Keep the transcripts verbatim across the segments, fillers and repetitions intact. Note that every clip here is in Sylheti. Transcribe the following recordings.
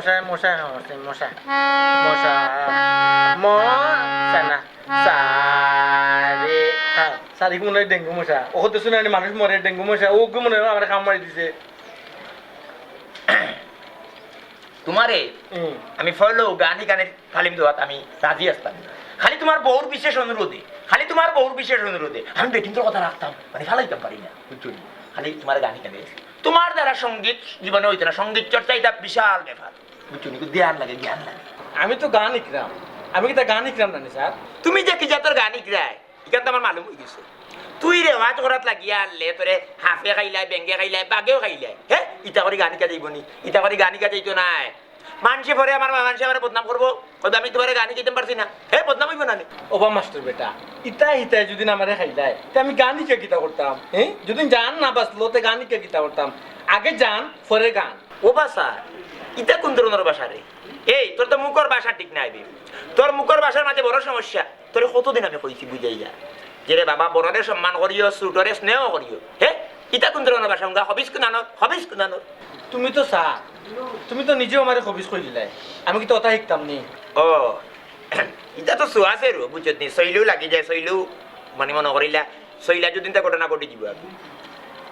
মশায় মশায় কামড়ছে, মশা। মশা। মশা না। সারে। হ্যাঁ, সারে কি মনে হয় ডেঙ্গু মশা? ও তো শুনে মানুষ মরে ডেঙ্গু মশা। ও কি মনে হয় আমার কামড় মারি দিছে? তোমারে হুম। আমি ফলো গানি গানের তালিম দেওয়াত আমি রাজি আসতাম। খালি তোমার বউর বিশেষ অনুরোধে, খালি তোমার বউর বিশেষ অনুরোধে আমি বেটিন্তর কথা রাখতাম, মানে ফালাইতাম পারি না, বুঝছো নি? খালি তোমার গানি গানে তোমার দ্বারা সঙ্গীত জীবনে হইতো না, সঙ্গীত চর্চা এটা বিশাল ব্যাপার, বুঝছো নি? ধ্যান লাগে, জ্ঞান লাগে। আমি তো গান ইকরাম, আমি কিতা গান ইকরাম না নি স্যার? তুমি যে কি জাতর গান ইকরায়, ইখান তো আমার মালুম হয়ে গেছে। তুই রেওয়াজ করাত লাগিয়া আনলে তোরে হাফে খাইলায়, বেঙ্গে খাইলায়, বাঘেও খাইলায়। হে, ইতা করি গান ইকা যাইব নি? ইতা করি গান ইকা যাইতো নায়। মানষে পরে আমার মা-, মানষে আমারে বদনাম করবো, কইবে আমি তোমারে গান ইকাইতাম পারছি না। হে, বদনাম হইব না নি? ওবা মাস্টার বেটা, ইতা ইতায় যদি আমারে খাইলায়, তে আমি গান ইকা কিতা করতাম? হ্যাঁ, যদি জান না বাঁচলো, তে গান ইকা কিতা করতাম? আগে জান, পরে গান। ওবা স্যার, ইতা কোন ধরনের ভাষা রে? এই, তোর তো মুখর ভাষা ঠিক নাই বে। তোর মুখর ভাষার মাঝে বড় সমস্যা। তোরে কতদিন আমি কইছি বুঝাইয়া, যে রে বাবা, বড়রে সম্মান করিও, ছোটরে স্নেহ করিও। হে, ইতা কোন ধরনের ভাষা? উঙ্গা খবিস কুনানো, খবিস কুনানো। তুমি তো স্যার, তুমি তো নিজেও আমারে খবিস কই দিলায়। আমি কিতা অতা হিকতাম নি? ও, ইতা তো সুয়াসের, বুঝছত নি? শৈলেও লাগি যায়, শৈলেও মানে মনে করিলা, শৈলা যদি ইতা ঘটনা ঘটি দিব আর কি।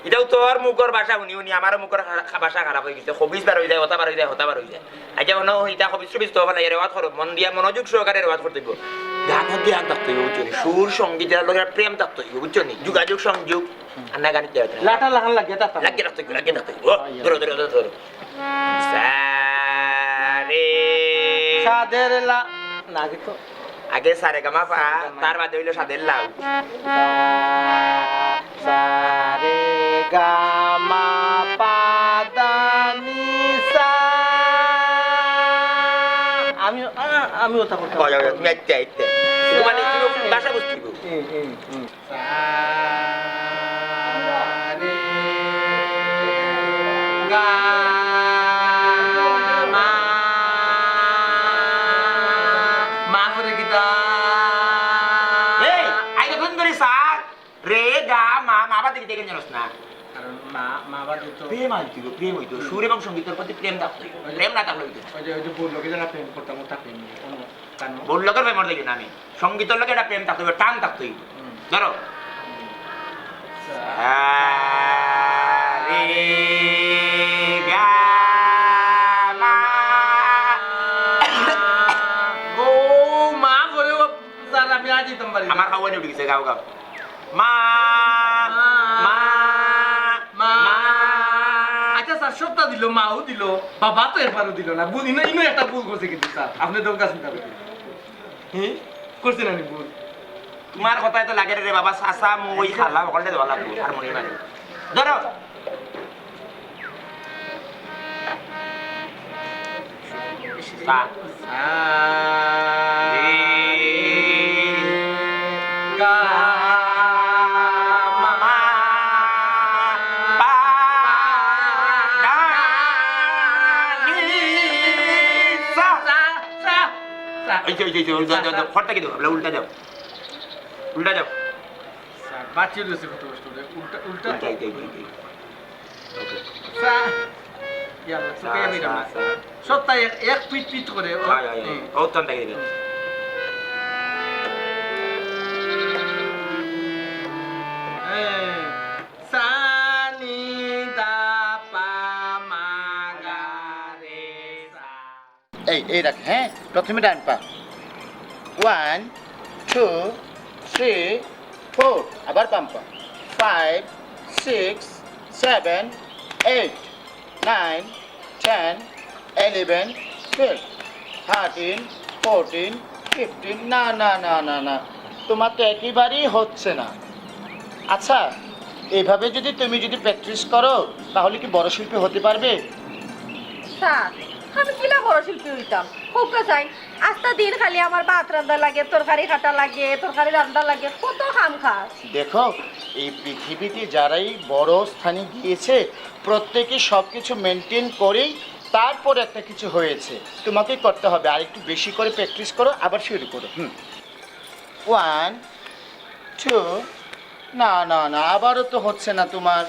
ইতাও তোর মুখর ভাষা হুনি হুনি আমারও মুখর খা-, খা-, ভাষা খারাপ হয়ে গেছে। খবিস বার হয়ে যায়, হতা বার হয়ে যায়, হতা বার হয়ে যায়। আচ্ছা, অনো ইতা খবিস টবিস তো বানাই রেওয়াজ করো, মন দিয়া মনোযোগ সহকারে রেওয়াজ করতে হইব। গান দিয়া আন থাকতে হইব, বুঝছো নি? সুর সঙ্গীত এর লগে প্রেম থাকতে হইব, বুঝছো নি? যোগাযোগ সংযোগ। আর না গান কি হবে? লাটা লাখান লাগিয়া থাকতাম। লাগিয়া থাকতে হইব, লাগিয়া থাকতে হইব। ও, ধরো, ধরো, ধরো, ধরো। সারে। সাদের লা-, না, আগে তো। আগে সারে গামা পা, তার বাদে হইলো সাদের লাউ। সারে গামা পা দা নি সা। আমি, আ, আমি ওটা করতে ওই, ওই, পারবো। তুমি আইতে, আইতে। কিন্তু মানে, তুমি কোন ভাষা বুঝতে হইব? হুম, হুম, হুম। গা, মা, মা পরে কিতা? এই, আই তো কোন ধরে সার? রে, গা, মা, মা বাদে কিতা কেন জানোস না? কারণ মা, মা বাদে তো প্রেম আনতে হইব, প্রেম হইতো। সুর এবং সঙ্গীতের প্রতি প্রেম থাকতে হইব। ওই যে প্রেম না থাকলে হইতো না। ওই যে, ওই যে বললো কি যারা প্রেম করতাম, ওটা প্রেম নিয়ে কোনো বউর লগে প্রেম করতে না আমি। সঙ্গীতর লগে একটা প্রেম থাকতে হইব, টান থাকতে হইব। হুম। ধরো। হুম। সা রে গা মা। ও মা বলে ও, স্যার, আমি আর দিতাম পারি না। আমার খাওয়ানি উঠে গেছে, গাও, গাও। মা, মা, মা, মা। মা। আচ্ছা স্যার, সবটা দিল, মাও দিল, বাবা তো একবারও দিল না। ভুল, ইনো, ইনো একটা ভুল করছে কিন্তু স্যার, আপনি দরকার চিন্তা করবেন। হ্যাঁ? করছে না নি ভুল? তোমার কথায় তো লাগে রে বাবা, চাচা, মই, খালা, সকলটা দেওয়া লাগবো, হারমোনিয়াম আনি। ধরো। সা। সা। রে। গা। মা। পা। গা। নি। সা। সা। সা। এই যে, এই যে, এই যে, উল্টা, উল্টা, উল্টা। খরটা কি দেবো? উল্টা যাও। উল্টা যাও। স্যার, বাঁচিয়ে দিয়েছে কত কষ্ট করে। উল্টা, উল্টা তো। এই, এই, এই, এই। ওকে। স্যার, ইয়া আল্লাহ, সা, তোকে আমি সা, রাখবো। সা। সবটা এক, এক পিট পিট করে। ও, হ্যাঁ, হ্যাঁ, হ্যাঁ। হুম। ও, তো দেখে দিবে। এই, সা, নি, দা, পা, মা, গা, রে, সা। এই, এই রাখ, হ্যাঁ? প্রথমে ডান পা। One, two, three, four। আবার বাম পা। Five, six, seven, eight, nine, ten, eleven, twelve, thirteen, fourteen, fifteen। না, না, না, না, না। তোমার তো একেবারেই হচ্ছে না। আচ্ছা, এইভাবে যদি তুমি যদি প্র্যাকটিস করো, তাহলে কি বড় শিল্পী হতে পারবে? স্যার, আমি কিলা বড় শিল্পী হইতাম? হোক না চাই, আস্তা দিন খালি আমার ভাত রান্ধা লাগে, তরকারি কাটা লাগে, তরকারি রান্ধা লাগে, কত কাম কাজ। দেখো, এই পৃথিবীতে যারাই বড় স্থানে গিয়েছে, প্রত্যেকে সব কিছু মেনটেন করেই তারপর একটা কিছু হয়েছে। তোমাকে করতে হবে, আর একটু বেশি করে প্র্যাকটিস করো, আবার শুরু করো। হুম। One, two। না, না, না, আবারও তো হচ্ছে না তোমার।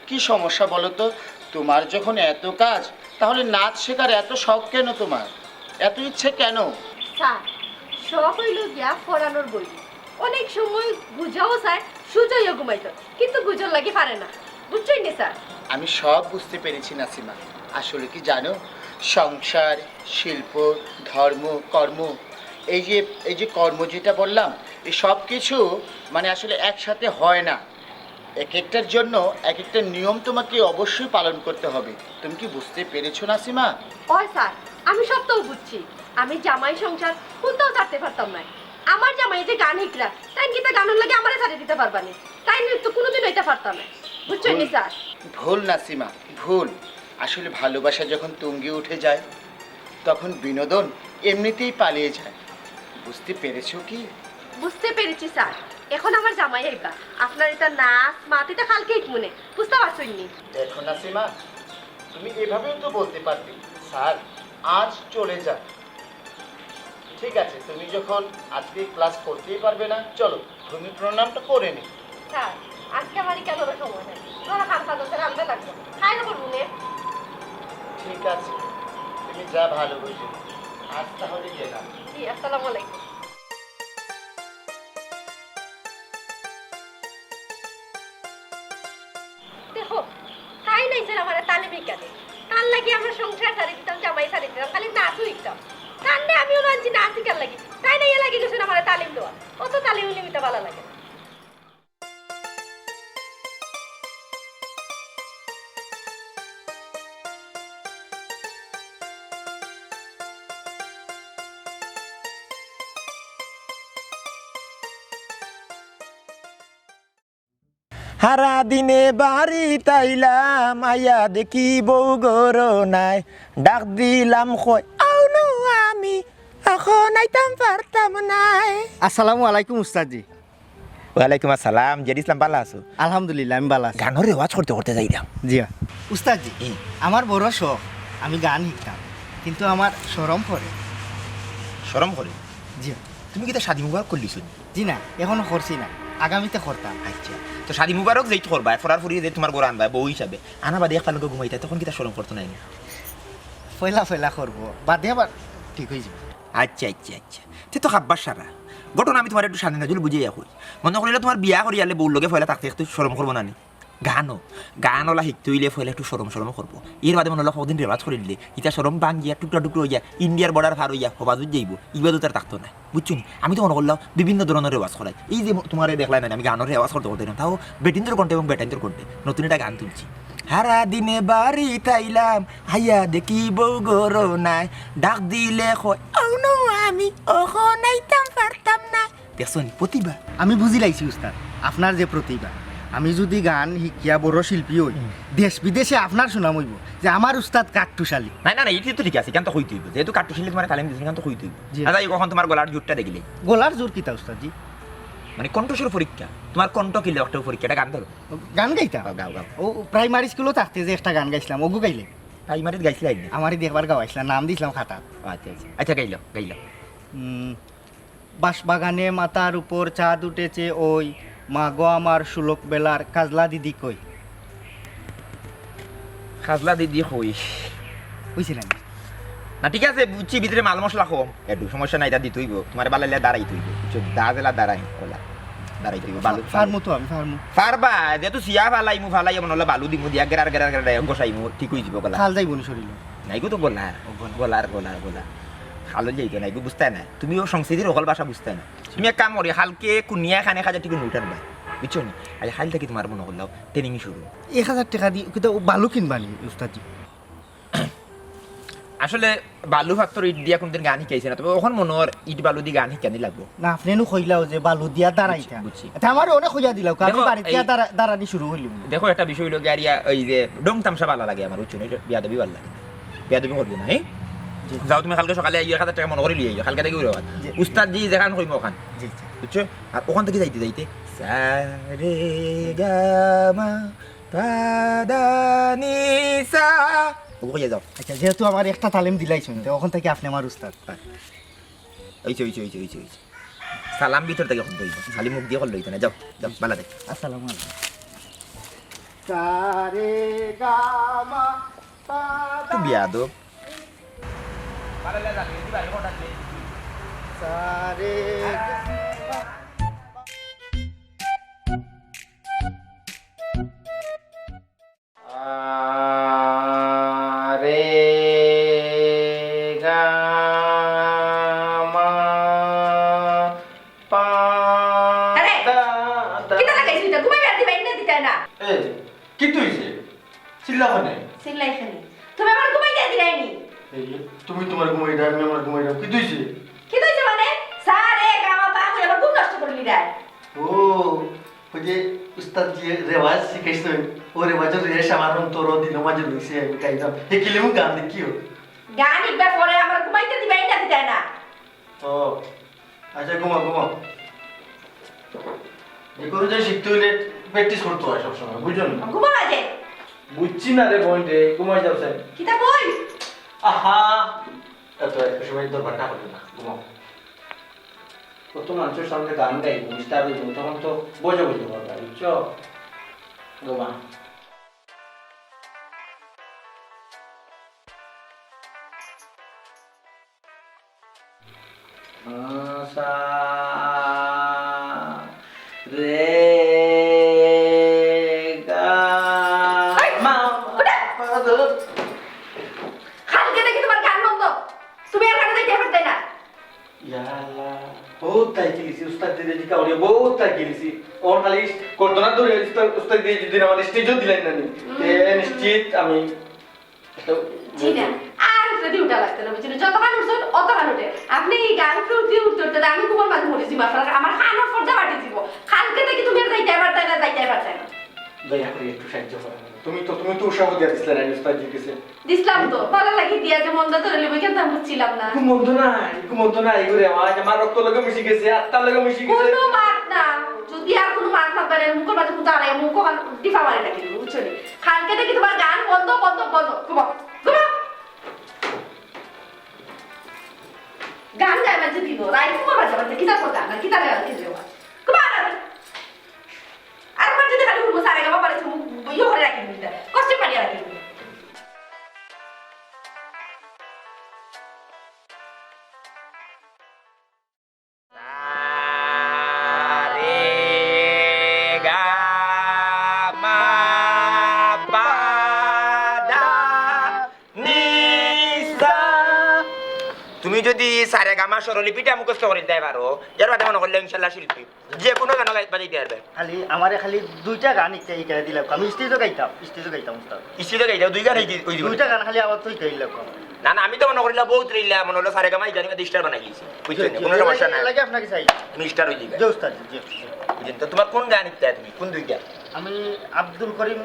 কি সমস্যা বলো তো? তোমার যখন এত কাজ, তাহলে নাচ শেখার এত শখ কেন তোমার? এত ইচ্ছে কেন? স্যার, শখ অইল গিয়া পড়ানোর বই। অনেক সময় বুঝাও চায়, সুজাইয়া ঘুমাইতো, কিন্তু বুঝার লাগি পারে না। বুঝছইন নি স্যার? আমি সব বুঝতে পেরেছি নাসিমা। আসলে কি জানো, সংসার, শিল্প, ধর্ম, কর্ম, এই যে এই যে কর্ম যেটা বললাম, এই সব কিছু মানে আসলে একসাথে হয় না। এক একটার জন্য এক একটা নিয়ম তোমাকে অবশ্যই পালন করতে হবে। তুমি কি বুঝতে পেরেছো নাসিমা? ওই স্যার, আমি সবটাও বুঝছি। আমি জামাই সংসার কোনটাও ছাড়তে পারতাম না। আমার জামাই যে গান হিকরা, তাইন কিতা গানর লাগি আমারে ছাড়ি দিতে পারবা নি? তাইন তো কোনোদিন অইতে পারতাম না। বুঝছইন নি স্যার? ভুল নাসিমা, ভুল। আসলে ভালোবাসা যখন তুঙ্গে উঠে যায়, তখন বিনোদন এমনিতেই পালিয়ে যায়। বুঝতে পেরেছো কি? বুঝতে পেরেছি স্যার। এখন আমার জামাই আইবা, আপনার এটা নাচ মাত এটা কালকে হিকমুনে। বুঝতে পারছইন নি? দেখো নাসিমা, তুমি এভাবেও তো বলতে পারতে, "স্যার, আজ চলে যান।" ঠিক আছে, তুমি যখন আজকে ক্লাস করতেই পারবে না, চলো, ভূমি প্রণামটা করে নি। স্যার, আজকে আমার কেন সময় নাই? ধরো খান খান রান্না লাগবে, খাই না করবো নে। ঠিক আছে, তুমি যা ভালো বুঝো। আজ তাহলে গেলাম। জি, আসসালামু আলাইকুম। দেখো, তাই নাই স্যার আমার তালিম হিকাতে। তার লাগি আমরা সংসার ছাড়ি দিতাম, জামাই ছাড়ি দিতাম, খালি নাচও হিকতাম। তার নে আমিও আনছি নাচ হিকার লাগি। তাই নাই এর লাগি গেছেন আমার তালিম দেওয়া। অত তালিম উলিম ইতা ভালা লাগে না। হারা দিনে বাড়ি তাইলাম, আইয়া দেখি বউ ঘরো নাই। ডাক দিলাম কয়, "আউনো আমি, অখন আইতাম পারতাম নায়।" আসসালামু আলাইকুম উস্তাদজি। ওয়ালাইকুম আসসালাম, জেড ইসলাম, ভালা আছো? আলহামদুলিল্লাহ, আমি ভালা আছি। গানর রেওয়াজ করতে করতে যাইরাম। জি। উস্তাদজি, হুম। আমার বড় শখ, আমি গান হিকতাম, কিন্তু আমার শরম করে। শরম করে? জি। তুমি কিতা শাদি মুবারক করলিছো নি? জি না, এখনো করছি না, আগামীতে করতাম। আচ্ছা, তো শাদি মুবারক যেইত করবায়, ফরার ফরি যে তুমার ঘরো আনবায় বউ হিসাবে, আনা বাদে এক পালঙ্গো ঘুমাইতায়, তখন কিতা শরম করতো নায় নি? পয়লা পয়লা করবো, বাদে আবার ঠিক অইযিবো। আচ্ছা, আচ্ছা, আচ্ছা। তে তো খাব্বার সারা। ঘটনা আমি তুমারে একটু সাজে নজরুল বুঝাইয়া কই। মনো করিলাও তুমার বিয়া করিয়ালে বউর লগে পয়লা থাকতে একটু শরম করবো না নি? গানও, গান অলা হিকতে অইলে পয়লা একটু শরম শরম করবো। এর বাদে মনো অইলো কয়দিন রেওয়াজ করিলে, ইতা শরম ভাঙ্গিয়া টুকরা টুকরা অইয়া, ইন্ডিয়ার বর্ডার পার অইয়া, হবাজুত যাইবো। ইবাদত আর থাকতো না। বুঝছো নি? আমি তো মনো করলাম বিভিন্ন ধরনর রেওয়াজ করাই। এই যে তুমারে দেখলায় না, আমি গানর রেওয়াজ করতে করতে গেলাম, তাও বেটিন্তর কণ্ঠে এবং বেটাইন্তর কণ্ঠে নতুন একটা গান তুলছি। হারা দিনে বাড়ি তাইলাম, আইয়া দেখি বউ ঘরো নাই, ডাক দিলে কয়, "আউনো আমি, অখন আইতাম পারতাম না।" দেখছো নি? প্রতিভা। আমি বুঝিলাইছি উস্তাদ, আপনার যে প্রতিভা, আমি যুদি গান হিকিয়া বড় শিল্পী অই, হুম। দেশ বিদেশে আপনার সুনাম অইবো যে আমার উস্তাদ কাট্টুশালী। না, না, না, ইটা তো ঠিক আছে, ইখান তো কইতে অইবো। যেহেতু কাট্টুশালী তুমারে তালিম দিছে, ইখান তো কইতে অইবো। জি। আচ্ছা, অখন তুমার গলার জুরটা দেখিলে। গলার জুর কিতা উস্তাদজি? মানে কণ্ঠস্বর পরীক্ষা। তুমার কণ্ঠ কিলা একটা পরীক্ষা, একটা গান ধরো। গান গাইতা? গাও, গাও, গাও। ও, প্রাইমারি স্কুলো থাকতে যে একটা গান গাইছলাম, ওগু গাইলে? প্রাইমারিত গাইছিলায় নি? আমারে দেখবার গাওয়াইছলা, নাম দিছলাম খাতাত। আচ্ছা, আচ্ছা। আচ্ছা, গাইলো, গাইলো। উম, বাঁশবাগানে মাথার উপর চাঁদ উঠেছে ওই, মা গো আমার সুলক বেলার কাজলা দিদি কই? কাজলা দিদি কই? কইছিলাম। না, ঠিক আছে, বুঝছি, ভিতরে মাল মশলা কম। একটু সমস্যা নাই, ইটা দিতে অইবো। তুমারে বালা লাগলে দাঁড়াইতে অইবো। বুঝছো? দা জেলা দাঁড়াই, ওলা। দাঁড়াইতে অইবো, বালু, ফারমু তো আমি, ফারমু। ফারবা, যেহেতু সিয়া ফালাইমু, ফালাই এমন অইলে বালু দিমু, দিয়া গেরার, গেরার, গেরার, ঘষাইমু, ঠিক অইযিবো গলা। খাল যাইবো নি শরীলো? নাইগো তো গলা। ও, গলা। গলার, গলার, গলা। খালো যাইতো নাইগো, বুঝতায় না। তুমিও সংস্কৃতির হকল ভাষা বুঝতায় না। তুমি এক কাম করি, কালকে কুনিয়া খানে খাজা টিকু নুটার বাই। বুঝছো নি? আজ কাল থাকি তুমার মনো করলাও, ট্রেনিং শুরু। এক হাজার টেকা দি, কিতা ও বালু কিনবা নি, উস্তাদজি? আসলে বালু ফাত্তর ইট দিয়া কুনদিন গান হিকাইছি না, তবে অখন মনো অর ইট বালু দি গান হিকানি লাগবো। না, আপনে নু কইলাও যে বালু দিয়া দাঁড়াইতা। বুঝছি, বুঝছি। তে আমারে অনেক কইয়া দিলাও, আমি দেখো, বাড়িত গিয়া এই দাঁড়া-, দাঁড়ানি শুরু অইলো। দেখো, একটা বিষয় অইলো গিয়া, আরিয়া, ওই যে ঢং তামশা ভালা লাগে আমার, বুঝছো নি? ইটা বেয়াদবি ভালা লাগে। বেয়াদবি করবো না, হ্যাঁ? জি। যাও, তুমি কালকে সকালে আইও, এক হাজার টেকা মনো করি লই আইও, কালকে থাকি উড়াবাদ। জি। উস্তাদজি যেখান কইমু অখান। জি, জি। বুঝছো? আর অখান থাকি যাইতে যাইতে সা রে গা মা পা দা নি সা। ওগু কইয়া যাও। আচ্ছা, যেহেতু আমারে একটা তালিম দিলাইছইন, তে অখন থাকি আপনে আমার উস্তাদ। অইছে, অইছে, অইছে, অইছে, অইছে। সালাম ভিতর থাকি করতে অইবো। খালি মুখ দিয়া করলে অইতো না। যাও, যাও, ভালা থাকো। আসসালামু আলাইকুম। সা রে গা মা। তুই বিয়াদব। আ, রে, গা, মা, পা, আরে, দা, দা। কিতা লাগাইছো ইটা? ঘুমাইবার দিবায় না দিতায় না? এ, কিতা অইছে? চিল্লাও কেনে? চিল্লাই কেনে? তুমি আমারে ঘুমাইতায় দিরায় নি? এই, তুমি তুমার ঘুমাইরায়, আমি আমার ঘুমাইরাম। কিতা অইছে? কিতা অইছে মানে? সা রে গা মা পা কইয়া আমার ঘুম নষ্ট করিলিরায়। ও, অউ যে উস্তাদজিয়ে রেওয়াজ শিখাইছইন, অউ রেওয়াজর রেশ আমার অন্তরো দিলো মাঝে লইছে, আমি গাইতাম। হে কিলিমু গান দেখিও। গান ইবার পরে আমারে ঘুমাইতায় দিবায় না দিতায় না? ও, আচ্ছা, ঘুমাও, ঘুমাও। যে কুনু জিনিস শিখতে অইলে practice করতে অয় সবসময়, বুঝছো নি? ঘুমাও আগে। বুঝছি না রে বইন রে, ঘুমাই যাও স্যার। কিতা বই? আহা, এত, এত সময় দরবারটা করবে না, ঘুমাও। কত মানষর সামনে গান গাইবো, star অইবো, তখন তো বজা বজা করবা, বুঝছো? ঘুমাও। সা, রে, গা, এই, মা, উঠা। কালকে থাকি তুমার গান বন্ধ। তুমি আর গান গাইতায় পারতায় না। ইয়া আল্লাহ, বউত তাই গেলিছি, উস্তাদজিরে জিকাউরিয়া বউত তাই গেলিছি। অখন খালি গর্দনা ধরি উস্তাদ, উস্তাদজিয়ে যদি আমার stage-ও দিলাইন না নি, তে নিশ্চিত আমি জি না, আর উপরেদি উঠা লাগতো না, বুঝছইন? যতখান উঠছইন, অতখান উঠেন। আপনে ই গান উপরেদি উঠতে উঠতে আমি ঘুমর মাঝে মরি যিমু, আপনার, আমার কানর পর্দা ফাটি যিবো। কালকে থাকি তুমি আর যাইতায় পারতায় না, যাইতায় পারতায় না। দয়া করি একটু সাহায্য করো। তুমি তো, তুমি তো উৎসাহ দিয়া দিছলায় না উস্তাদজির গেছে। দিছলাম তো, ভালা লাগি দিয়া যে মন্দ ধরে লিবো, ইখান তো আমি বুঝছিলাম না। ইগু মন্দ নায়, ইগু মন্দ নায়, ইগু রেওয়াজ, আমার রক্তর লগে মিশি গেছে, আত্মার লগে মিশি গেছে। কুনু মাত না, যদি আর কুনু মাত না পারেন, মুখর মাঝে কুনু দাঁড়ায়, মুখ অখান টিপা মারি রাখি দিবো, বুঝছো নি? কালকে থাকি তুমার গান বন্ধ, বন্ধ, বন্ধ। ঘুমাও, ঘুমাও। গান গায় মাঝে দিন, রাইত ঘুমাবার যাবার যে কিতা করতা, না কিতা গান খেলবে ওরা। ঘুমাও না। আর মাঝে খালি উঠবো, সারে গামা পারে চুমু ইয়ে করে রাখি দিবি, কষ্টে পারিয়া রাখি দিবি। তুমি যদি সারেগামা স্বরলিপিটা মুখস্থ করিলিতায় পারো, এর বাদে মনো করলে ইনশাল্লাহ শিল্পী। যে কুনু গান গাই-, বাজাইতায় পারবায়। খালি আমারে খালি দুইটা গান ইটা, ইটা দিলাও। আমি stage-ও গাইতাম, stage-ও গাইতাম উস্তাদ। Stage-ও গাইতায়, দুই গান অইযিবো। দুইটা গান খালি আবার তো ইটা দিলাও। না, না, আমি তো মনো করিলাম বউত রইলা, মনো অইলো সারেগামা ইটা আমি star বানাই দিছি। বুঝছো নি? কুনু সমস্যা নাই। লাগে আপনার কাছে আই। তুমি star অইযিবায়। জি উস্তাদ, জি। বুঝছইন তো, তুমার কুন গান ইতা তুমি? কুন দুইটা? আমি আব্দুল করিম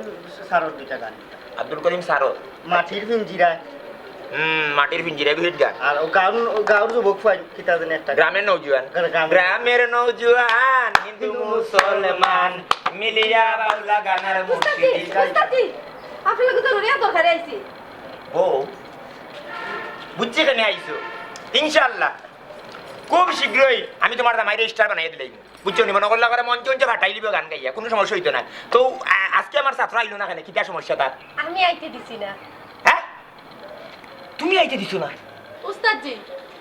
স্যারর দুইটা গান। আব্দুল করিম স্যারর? মাটির পিঞ্জিরায়। হুম, মাটির পিঞ্জিরায়, good গান। আর ও গান, ও গাউর যুবক ফুয়াইন, কিতা জানি একটা। গ্রামের নওজোয়ান। গ্রা-, গ্রামের গ্রামের নওজোয়ান, হিন্দু মুসলমান, মিলিয়া বাউলা গানার উস্তাদ জি, মুর্শিদি। উস্তাদ জি, আপনার লগে জরুরি দরকারে আইছি। ও, বুঝছি কেনে আইছো। ইনশাআল্লাহ, খুব শীঘ্রই আমি তুমার জামাইরে star বানাইয়া দিলাই। বুঝছো নি? মনো করলে আমারে মঞ্চে মঞ্চে ফাটাই দিবো গান গাইয়া, কুনু সমস্যা অইতো না। তো, আ-, আজকে আমার ছাত্র আইলো না কেনে? কিতা সমস্যা তার? আমি আইতে দিছি না। হ্যাঁ? তুমি আইতে দিছো না? উস্তাদ জি,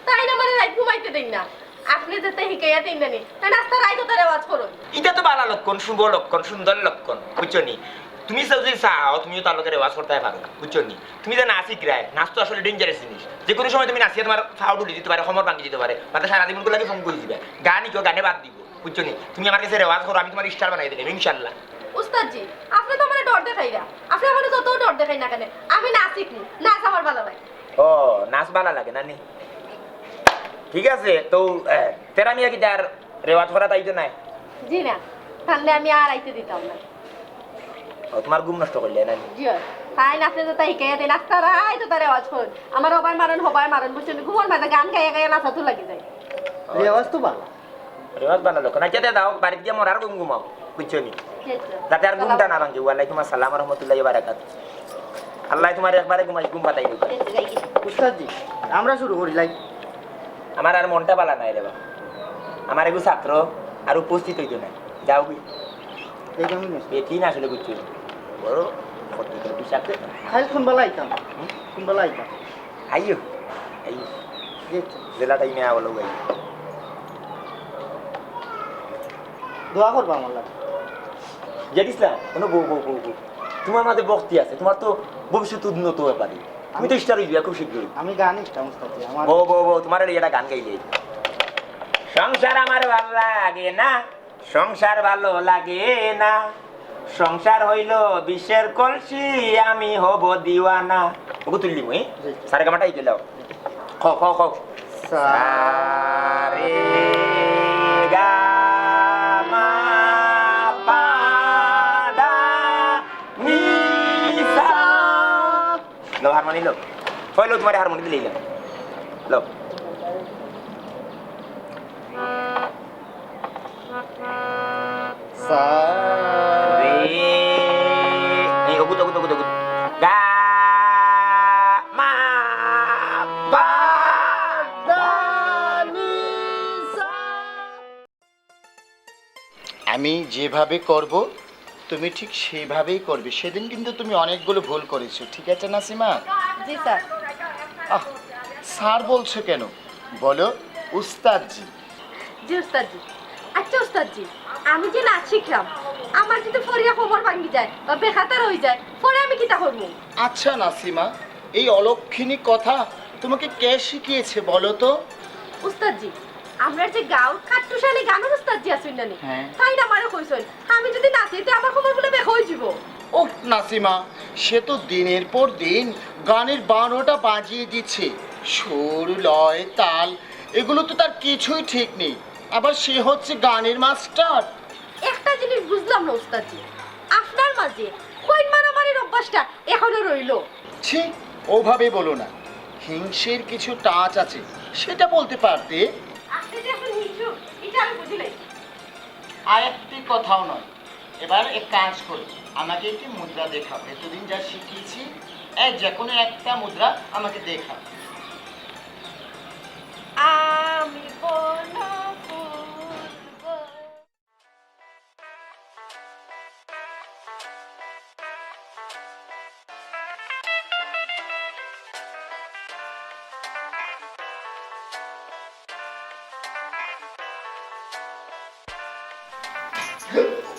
তাইন আমারে রাইত ঘুমাইতে দেইন না। আপনে যেতা হিকাইয়া দেইন না নি, তাইন আস্তা রাইত অতা রেওয়াজ করইন। ইটা তো ভালা লক্ষণ, শুভ লক্ষণ, সুন্দর লক্ষণ, বুঝছো নি? তুমি যদি চাও, তুমিও তার লগে রেওয়াজ করতায় পারো, বুঝছো নি? তুমি যে নাচ হিকরায়, নাচ তো আসলে dangerous জিনিস। যে কুনু সময় তুমি নাচিয়া তুমার পাও ঢুলি দিতো পারে, কোমর ভাঙ্গি দিতো পারে, বাদে সারা জীবন গুলা কি পঙ্গু অইযিবায়। গান হিকো, গানে বাদ দিবো, বুঝছো নি? তুমি আমার গেছে রেওয়াজ করো, আমি তুমারে star বানাই দিলাম, ইনশাআল্লাহ। উস্তাদ জি, আপনে তো আমারে ডর দেখাইরা। আপনে আমারে যত ডর দেখাইন না কেনে, আমি নাচ হিকমু, নাচ আমার ভালা লাগে। ও, নাচ ভালা লাগে না নি? ঠিক আছে, তো, আহ, তেরা মিয়া কিতা আর রেওয়াজ করাত আইতো নায়? জি না, তাইলে আমি আর আইতে দিতাম না। ও, তুমার ঘুম নষ্ট করিলায় না নি? জি অয়। তাইন আপনে যেতা হিকাইয়া দেইন, আস্তা রাইত অতা রেওয়াজ করইন। আমারে অবায় মারইন, হবায় মারইন, বুঝছো নি? ঘুমর মাঝে গান গাইয়া গাইয়া নাচাত লাগি যায়। রেওয়াজ তো ভালা। রেওয়াজ ভালা লক্ষণ। আচ্ছা, তে যাও, বাড়িত গিয়া মরার ঘুম ঘুমাও, বুঝছো নি? জি, জি। যাতে আর ঘুমটা না ভাঙ্গে। ওয়ালাইকুম আসসালাম ওয়া রাহমাতুল্লাহি ওয়া বারাকাতুহু। আল্লায় তুমারে একবারে ঘুমাই, ঘুম পাতাই দিবা। জি, জি, জি। উস্তাদ জি, আমরা শুরু করিলাই। আমার আর মনটা ভালা নাই রে বা। আমার এগু ছাত্র আর উপস্থিত অইতো নায়। যাও গি। এই কেমন আছে? এ কি না আসলে বুঝছো? বড় কাইল কুনবেলা আইতাম? কুনবেলা আইতাম? আইও, আইও। জি, আচ্ছা। যেলা টাইমে আওয়া লাগে আইও। দোয়া করবা আমার লাগি। জেড ইসলাম, হুনো, বউ, বউ, বউ, বউ। তুমার মাঝে ভক্তি আছে, তুমার তো ভবিষ্যৎ উন্নত অইবো পারে। তুমি তো স্টার অইবা খুব শীঘ্রই। আমি গান শিখতাম, উস্তাদ জি, আমার বউ, বউ, বউ, তুমার লাগি একটা গান গাইলে। সংসার আমার ভালো লাগে না, সংসার ভালো লাগে না, সংসার হইল বিষের কলসি, আমি হব দিওয়ানা। ওগো তুললি মুই, জি, জি। সারেগামাটা এই গেল। খ, খ, খ। সা রে গা মা পা দা নি সা। লো, হারমোনি লো। কই লো, তুমার হারমোনি দিলে লো। লো। সা রে। এই, অগুত, অগুত, অগুত, অগুত। গা, মা, পা, দা, নি, সা। আমি যেভাবে করব, তুমি ঠিক সেইভাবেই করবে। সেদিন কিন্তু তুমি অনেকগুলো ভুল করেছো, ঠিক আছে নাসিমা? জি স্যার। আহ, স্যার বলছো কেন? বলো উস্তাদজি। জি উস্তাদজি। আচ্ছা উস্তাদজি, আমি যে নাচ শিখলাম, আমার যদি পড়িয়া কোমর ভাঙি যায় বা বেকাতার অই যায়, পরে আমি কিতা করমু? আচ্ছা নাসিমা, এই অলক্ষিণী কথা তোমাকে কে শিখিয়েছে বলো তো? উস্তাদজি, আমরার যে গাঁওর কাট্টুশালী গানর উস্তাদজি আছইন না নি? হ্যাঁ। তাইন আমারে কইছইন, আমি যদি নাচি তে আমার কোমর বুলে বেকা অই যিবো। ওহ নাসিমা, সে তো দিনের পর দিন গানের বারোটা বাজিয়ে দিচ্ছে। সুর, লয়, তাল, এগুলো তো তার কিছুই ঠিক নেই। আবার সে হচ্ছে গানের মাস্টার। একটা জিনিস বুঝলাম না উস্তাদজি, আপনার মাঝে কইন মারামারির অভ্যাসটা এখনো রইলো? ছি, ওভাবে বলো না। হিংসের কিছু টাচ আছে, সেটা বলতে পারতে। আপনি যে এখন হিংসুক, এটা আমি বুঝি নাই। আর একটি কথাও নয়। এবার এক কাজ করো, আমাকে একটি মুদ্রা দেখাও। এতদিন যা শিখিয়েছি, এ, যে কোনো একটা মুদ্রা আমাকে দেখাও। আমি বন ফুল বন।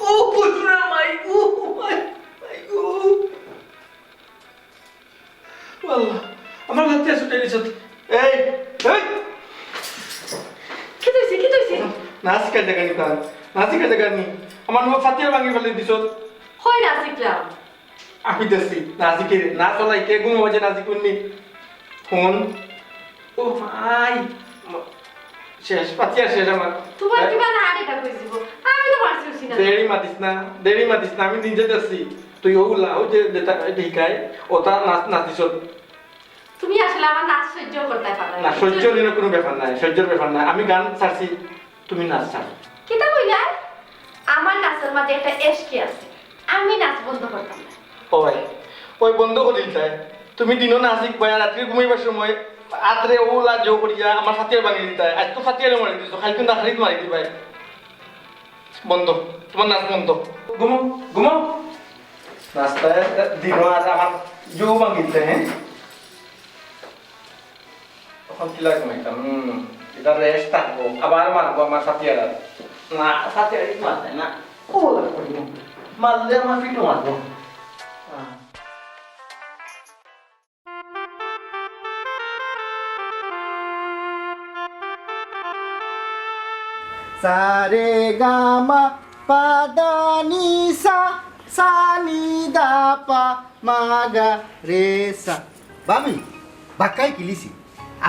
ও, বুঝু না, মাই গো, মাই, মাই গো। ও আল্লাহ, আমার হাতে ছুটাই দিছত। এই, এই! কিতা অইছে, কিতা অইছে? নাচ শিখাইতে গানি তার, নাচ শিখাইতে গানি। আমার মা ফাতিয়া ভাঙি ফেলে দিছত। হয় না শিখলাম। আমি দেছি, নাচ শিখে, নাচ চলাই, কে ঘুমো বাজে নাচ শিখুননি? ফোন। ও ভাই, ম-, শেষ, ফাতিয়া শেষ আমার। তোমার হ্যাঁ? কিবা না আগে কার কইছি গো? আমি তো পারছি না। দেরি মাতিস না, দেরি মাতিস না, আমি নিজে দেছি। তুই ওগুলা, ওই যে যেটা, এটা শিখায়, ওটা নাচ, নাচ দিছত। তুমি আসলে আমার নাচ সহ্য করতে পারো না। না, সহ্য নিয়ে কোনো ব্যাপার নাই, সহ্যর ব্যাপার নাই। আমি গান ছাড়ছি, তুমি নাচ ছাড়ো। কিতা কইলা? আমার নাচের মাঝে একটা এশকি আছে, আমি নাচ বন্ধ করতাম না। ওই, ওই বন্ধ করি দিতায়। তুমি দিনও নাচ শিখবায়, রাত্রে ঘুমাইবার সময় আত্রে ও লাজ করিয়া আমার ফাতিয়ার ভাঙি দিতায়। আজ তো ফাতিয়ারে মারি দিছো, খালি কিন্তু আখারিত মারি দিবায়। বন্ধ, তোমার নাচ বন্ধ। ঘুমো, ঘুমো। নাচতায় দিনও আর আমার জো ভাঙি দিতায়, হ্যাঁ? তখন কিলা ঘুমাইতাম? হুম, এটা রেস্ট থাকবো। আবার মারবো আমার ফাতিয়ার। না, ফাতিয়ার মারতে না। ও, মারলে আমার পিঠো মারবো। হ্যাঁ। সা রে গা মা পা দা নি সা, সা নি দা পা মা গা রে সা। ভাবি, বাক্কাই কিলিছি।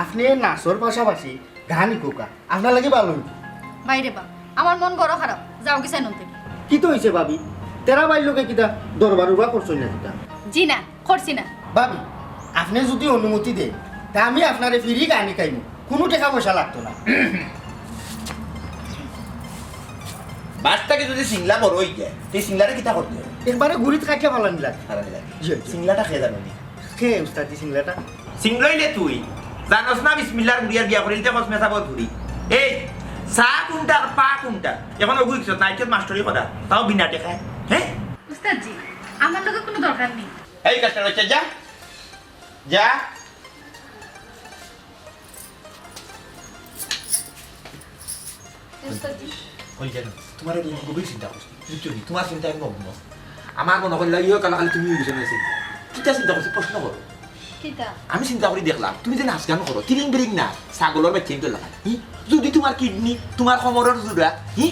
আপনে নাচর পাশাপাশি গান হিকউক্কা, আপনার লাগি ভালা অইবো। বাইরে বা, আমার মন বড় খারাপ, যাও কি চাইন অন্তে। কিতা অইছে ভাবি? তেরা ভাইর লগে কিতা দরবার উরবার করছইন না কিতা? জি না, করছি না। ভাবি, আপনে যুদি অনুমতি দেইন, তে আমি আপনারে ফিরি গান হিকাইমু, কুনু টেকা পয়সা লাগতো না। বাস থাকি যুদি সিংলা বড় অই যায়, তে সিংলারে কিতা করতে অয়? একবারে গুড়িত কাটিয়া ফালানি লাগে। ফালানি লাগে। জি, জি। সিংলাটা কে জানো নি? কে উস্তাদি সিংলাটা? সিংলা অইলে তুই জানোস না, বিসমিল্লার গুড়িয়ার বিয়া করিলতে কস মেসাবর ধরি। এই, সা কুনটা আর পা কুনটা? এখন অগু ইকছত না, ইকছত মাস্টরি করা, তাও বিনা টেকায়। হ্যাঁ? উস্তাদজি, আমার লগে কোনো দরকার নেই। এই কাজটা হচ্ছে, যা, যা। ওই জানো, তোমার একটা গভীর চিন্তা করছি, বুঝছো নি? তোমার চিন্তায় আমি মগ্ন। আমার মনে করলে ইয়ে কালা খালি তুমি বুঝে নিয়েছি। কিতা চিন্তা করছি, প্রশ্ন করো। কিতা? আমি চিন্তা করি দেখলাম, তুমি যে নাচ গান করো, তিরিং বিরিং নাচ, ছাগলর বাচ্চা কিন্তু লাগা। হি? যদি তোমার কিডনি, তোমার কোমরর জোড়া, হি?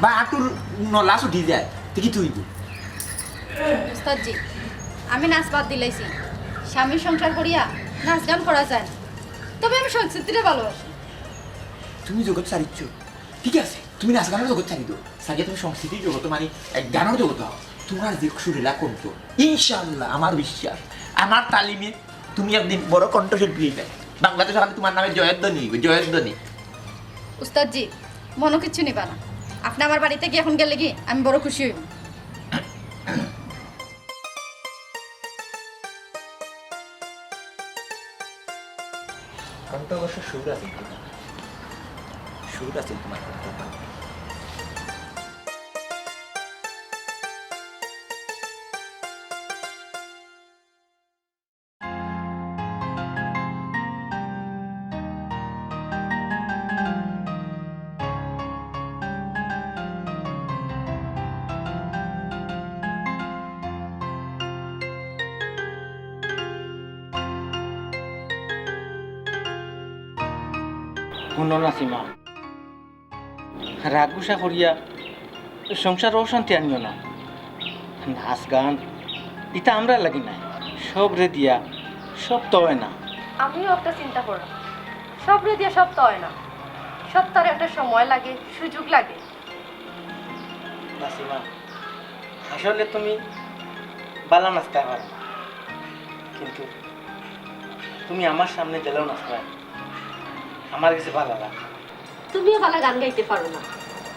বা আঁটুর নলা ছুটি যায়, তে কিতা অইবো? উস্তাদজি, আমি নাচ বাদ দিলাইছি। স্বামীর সংসার করিয়া নাচ গান করা যায় না। তবে আমি সংস্কৃতিরে ভালোবাসি। তুমি জগৎ ছাড়িচ্ছ, ঠিক আছে? তুমি নাচ গানর জগৎ ছাড়ি দাও, ছাড়িয়া তুমি সংস্কৃতির জগতে, মানে, এক গানর জগতে আও। তোমার যে সুরেলা কণ্ঠ, ইনশাআল্লাহ, আমার বিশ্বাস, আমার তালিমে তুমি একদিন বড় কণ্ঠশিল্পী হইবে। বাংলাদেশো খালি তোমার নামে জয়ধ্বনি হইবে, জয়ধ্বনি। উস্তাদজি, মনো কিচ্ছু নিবা না। আপনে আমার বাড়ি থাকি এখন গেলে কি আমি বড় খুশি হইব। কণ্ঠে অবশ্য সুর আছে তোমার, সুর আছে তোমার কণ্ঠে। হুনো নাসিমা, রাগ গুসা করিয়া সংসার অশান্তি আনিও না। নাচ গান ইতা আমরার লাগি নায়, সবরে দিয়া সব তো অয় না। আমিও একটা চিন্তা করলাম, সবরে দিয়া সব তো অয় না, সত্তার একটা সময় লাগে, সুযোগ লাগে। নাসিমা, আসলে তুমি বালা নাচতায় পারো না, কিন্তু তুমি আমার সামনে যেলাও নাচতায়, আমার গেছে বালা লাগে। তুমিও বালা গান গাইতে পারো না,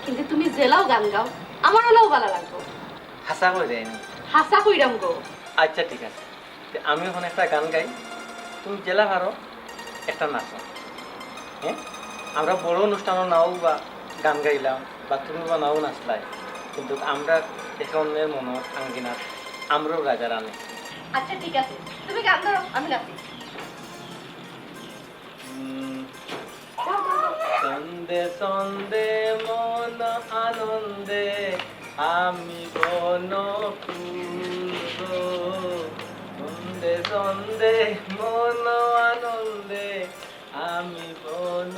কিন্তু তুমি যেলাও গান গাও, আমার ওলাও বালা লাগবো। হাছা কইরায়নি? হাছা কইরাম গো। আচ্ছা, ঠিক আছে। তে আমি অখন একটা গান গাই, তুমি যেলা পারো একটা নাচো। হ্যাঁ, আমরা বড় অনুষ্ঠানো নাও বা গান গাইলাম বা তুমি বা নাও নাচলাই, কিন্তু আমরা একে অন্যের মনো আঙ্গিনাত আমরাও রাজা রানী। আচ্ছা, ঠিক আছে, তুমি গান ধরো, আমি নাচি। উম, ছন্দে ছন্দে মন আনন্দে আমি বন ফুল গো। ছন্দে ছন্দে মন আনন্দে আমি বন